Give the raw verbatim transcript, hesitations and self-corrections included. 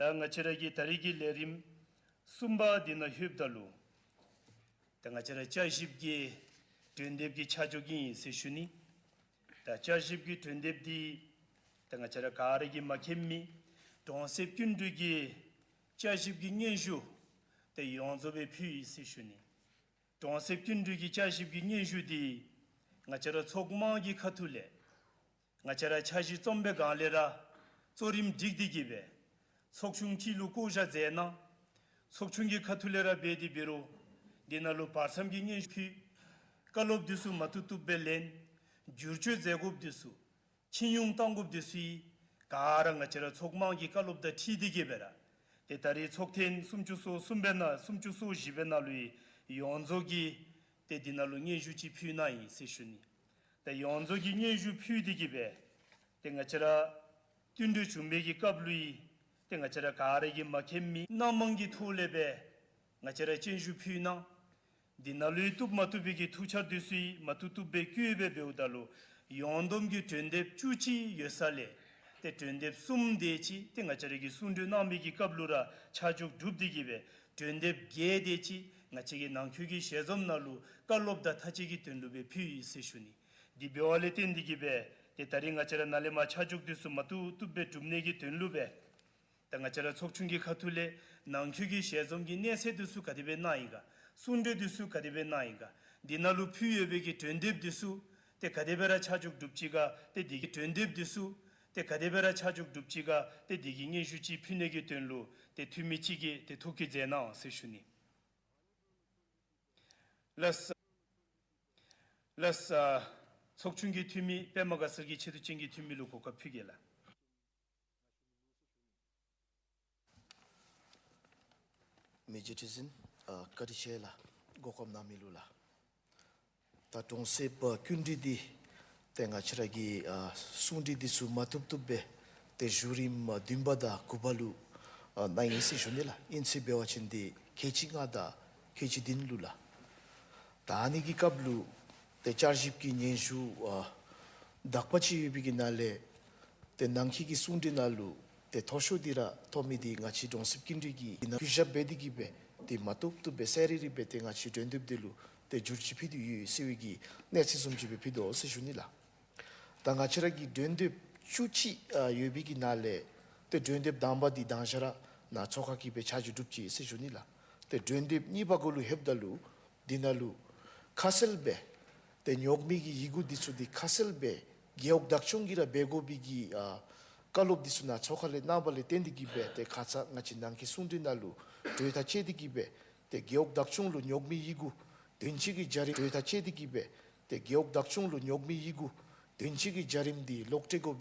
ད་ང་བཅས་ར་གི་ད་རིས་ཀྱི་ལས་རིམ་གསུམ་པ་འདི་ནང་ལྷོདཔ་ད་ལུ་ད་ང་བཅས་ར་བསྐྱར་ཞིབ་ཀྱི་གྲོས་འདེབས་ཀྱི་ཆ་འཇོག་ཨིན་ཟེར་ཞུ་ནི། ད་བསྐྱར་ཞིབ་ཀྱི་གྲོས་འདེབས་འདི་ད་ང་བཅས་ར་ག་ར་གིས་མཁྱེན་མི་གྲོང་གསེབ་སྐྱིན་འགྲུལ་གྱི་བསྐྱར་ཞིབ་ཀྱི་སྙན་ཞུ་དེ་ཡོངས་རྫོགས་སྦེ་ཕུལ་ཡི་ཟེར་ཞུ་ནི། གྲོང་གསེབ་སྐྱིན་འགྲུལ་གྱི་བསྐྱར་ཞིབ་ཀྱི་སྙན་ཞུ་འདི་ང་བཅས་ར་ཚོགས་དམངས་ཀྱི་ཁ་ཐུག་ལས་ང་བཅས་ར་འཆར་གཞི་རྩོམ་པའི་སྒང་ལས་ར་གཙོ་རིམ་སྒྲིག་སྟེ་གི་སྦེ་ཚོགས་ཆུང་ཅིག་ལུ་བསྐོ་བཞག་མཛད་གནང་། ཚོགས་ཆུང་གི་ཁ་ཐུག་ལས་ར་འབད་དེ་འབད་རུང་འདི་ནང་ལུ་བར་མཚམས་ཀྱི་སྙན་ཞུ་ཕུལ། བཀའ་སློབ་འདི་ཚུ་མ་བཏུབ་བཏུབ་སྦེ་ལེན། བསྒྱུར་བཅོས་མཛད་དགོཔ་འདི་ཚུ་ཕྱིར་འགྱངས་བཏང་དགོཔ་འདི་ཚུ་ག་ར་ང་བཅས་ར་ཚོགས་དམངས་ཀྱི་བཀའ་སློབ་དང་འཁྲིལ་ཏེ་གི་སྦེ་ར་ཏེ་ད་རིས་ཚོགས་ཐེངས་སུམ་ཅུ་སོ་གསུམ་པའི་ནང་སུམ་ཅུ་སོ་བཞི་པའི་ནང་ལུ་ཡོངས་རྫོགས་ཀྱི་ཏེ་འདི་ནང་ལུ་སྙན་ཞུ་ཅིག་ཕུལ་གནང་ཡི་ཟེར་ཞུ་ནི། ད་ཡོངས་རྫོགས་ཀྱི་སྙན་ཞུ་ཕུལ་ཏེ་གི་སྦེ་ཏེ་ང་བཅས་ར་བསྟུན་གྲོས་བྱུང་མི་གི་སྐབས་ལུ་ཏེ་ང་བཅས་ར་ག་ར་གིས་མཁྱེན་མི་སྣང་མང་གི་ཐོག་ལས་སྦེ་ང་བཅས་ར་སྙན་ཞུ་ཕུལ་གནང་། འདི་ནང་ལུ་བཏུབ་མ་བཏུབ་པའི་གི་ཐུགས་འཆར་འདི་ཚུ་མ་བཏུབ་བཏུབ་སྦེ་བཀོད་སྦེ་འབདཝ་ད་ལུ་ཡོངས་བསྡོམས་ཀྱི་གྲོས་འདེབས་བཅུ་གཅིག་ཡོད་ས་ལས་ཏེ་གྲོས་འདེབས་གསུམ་དེ་ཅིག་ཏེ་ང་བཅས་ར་གིས་གསུང་གྲོས་གནང་མི་གི་སྐབས་ལུ་ར་ཆ་འཇོག་གྲུབ་སྟེ་གི་སྦེ་གྲོས་འདེབས་བརྒྱད་དེ་ཅིག་ང་བཅས་ཀྱི་ནང་འཁོད་ཀྱི་ཞལ་འཛོམས་ནང་ལུ་བཀའ་སློབ་དང་ཐག་བཅད་ཀྱི་དོན་ལུ་སྦེ་ཕུལ་ཡི་ཟེར་ཞུ་ནི། དེ་འབདཝ་ལས་བརྟེན་ཏེ་གི་སྦེ་ཏེ་ད་རིས་ང་བཅས་ར་ནཱ་ལས་མར་ཆ་འཇོག་འདི་ཚུ་མ་བཏུབ་བཏུབ་སྦེ་གྲུབ་ནི་གི་དོན་ལུ་སྦེ་ད་ང་བཅས་ར་ཚོགས་ཆུང་གི་ཁ་ཐུག་ལས་ནང་འཁོད་ཀྱི་ཞལ་འཛོམས་ཀྱི་གནས་ཚད་འདི་ཚུ་ག་དེ་སྦེ་གནང་ཡི་ག། གསུང་གྲོས་འདི་ཚུ་ག་དེ་སྦེ་གནང་ཡི་ག། འདི་ནང་ལུ་ཕུལ་ཡོད་པའི་གི་གྲོས་འདེབས་འདི་ཚུ་ཏེ་ག་དེ་སྦེ་ར་ཆ་འཇོག་གྲུབ་ཅི་ག། ཏེ་འདི་གི་གྲོས་འདེབས་འདི་ཚུ་ཏེ་ག་དེ་སྦེ་ར་ཆ་འཇོག་གྲུབ་ཅི་ག། ཏེ་འདི་གི་སྙན་ཞུ་ཅིག་ཕུལ་ནི་གི་དོན་ལུ་ཏེ་འཐུས་མི་ཅིག་གིས་ཏེ་ཐུགས་བསྐྱེད་མཛད་གནང་ཟེར་ཞུ་ནི། ལགས་སོ། ལགས་སོ། ཚོགས་ཆུང་གི་འཐུས་མི་པདྨ་དགའ་ཚལ་གྱི་ཆེ་བསྟོད་ཅན་གྱི་འཐུས་མི་ལུ་གོ་སྐབས་ཕུལ་གེ་ལགས། མི་རྗེ་ཁྲི་འཛིན་ཨ་བཀའ་དྲིན་ཆེ་ལགས། གོ་སྐབས་གནང་མི་ལུ་ལགས། ད་གྲོང་གསེབ་ཨ་སྐྱིན་འགྲུལ་འདི་ཏེ་ང་བཅས་ར་གི་ཨ་གསུང་གྲོས་འདི་ཚུ་མ་བཏུབ་བཏུབ་སྦེ་ཏེ་བཞུགས་རིམ་ཨ་བདུན་པ་དང་དགུ་པ་ལུ་ཨ་གནང་ཡི་ཟེར་ཞུ་ནི་ལགས། ཨིན་ཚེ་འབད་བ་ཅིན་ཏེ་ཁལ་གཅིག་ལྔ་དང་ཁལ་གཅིག་བདུན་ལུ་ལགས། ད་ཨ་ནི་གི་སྐབས་ལུ་ཏེ་བསྐྱར་ཞིབ་ཀྱི་སྙན་ཞུ་ཨ་དག་པ་ཅིག་ཡོད་པའི་གི་ནང་ལས་ཏེ་ནང་འཁོད་ཀྱི་གསུང་གྲོས་ནང་ལུ་ཏེ་མཐོ་ཤོས་འདི་ར་མཐོ་མི་འདི་ང་བཅས་གྲོང་གསེབ་སྐྱིན་འགྲུལ་གྱི་ནང་གུས་ཞབས་འབད་དེ་གི་སྦེ་ཏེ་མ་བཏུབ་བཏུབ་སྦེ་གསལ་རི་རི་སྦེ་ཏེ་ང་བཅས་གྲོས་འདེབས་འདི་ལུ་ཏེ་བསྒྱུར་བཅོས་ཕུལ་ཏེ་ཡོད་ཟེར་བའི་གི་གནས་ཚུལ་བཟུམ་ཅིག་སྦེ་ཕུལ་དོ་ཟེར་ཞུ་ནི་ལགས། ད་ང་བཅས་ར་གི་གྲོས་འདེབས་བཅུ་གཅིག་ཨ་ཡོད་པའི་གི་ནང་ལས་ཏེ་གྲོས་འདེབས་དང་པ་འདི་དང་ཞག་ར་ནཱ་ཚོགས་ཁང་གི་སྦེ་ཆ་འཇོག་གྲུབ་ཅི་ཟེར་ཞུ་ནི་ལགས། ཏེ་གྲོས་འདེབས་གཉིས་པ་གུ་ལུ་ལྷོདཔ་ད་ལུ་འདི་ནང་ལུ་ཁ་གསལ་སྦེ་ཏེ་ཉོག་མེད་ཀྱི་ཡི་གུ་འདི་ཚུ་འདི་ཁ་གསལ་སྦེ་རྒེད་འོག་བདག་སྐྱོང་གིས་ར་འབད་དགོ་པའི་གི་ཨ་བཀའ་སློབ་འདི་ཚུ་ནཱ་ཚོགས་ཁང་ལས་གནང་བ་ལས་བརྟེན་ཏེ་གི་སྦེ་ཏེ་ཁ་ཙ་ང་བཅས་ནང་འཁོད་གསུང་གྲོས་ནང་ལུ་གྲོས་ཐག་བཅད་དེ་གི་སྦེ་ཏེ་རྒེད་འོག་བདག་སྐྱོང་ལུ་ཉོག་མེད་ཡི་གུ་དོན་གཅོད་ཀྱི་བྱ་རིམ་གྲོས་ཐག་བཅད་དེ་གི་སྦེ་ཏེ་རྒེད་འོག་བདག་སྐྱོང་ལུ་ཉོག་མེད་ཡི་གུ་དོན་གཅོད་ཀྱི་བྱ་རིམ་འདི་ལོག་སྤྲོད་དགོ་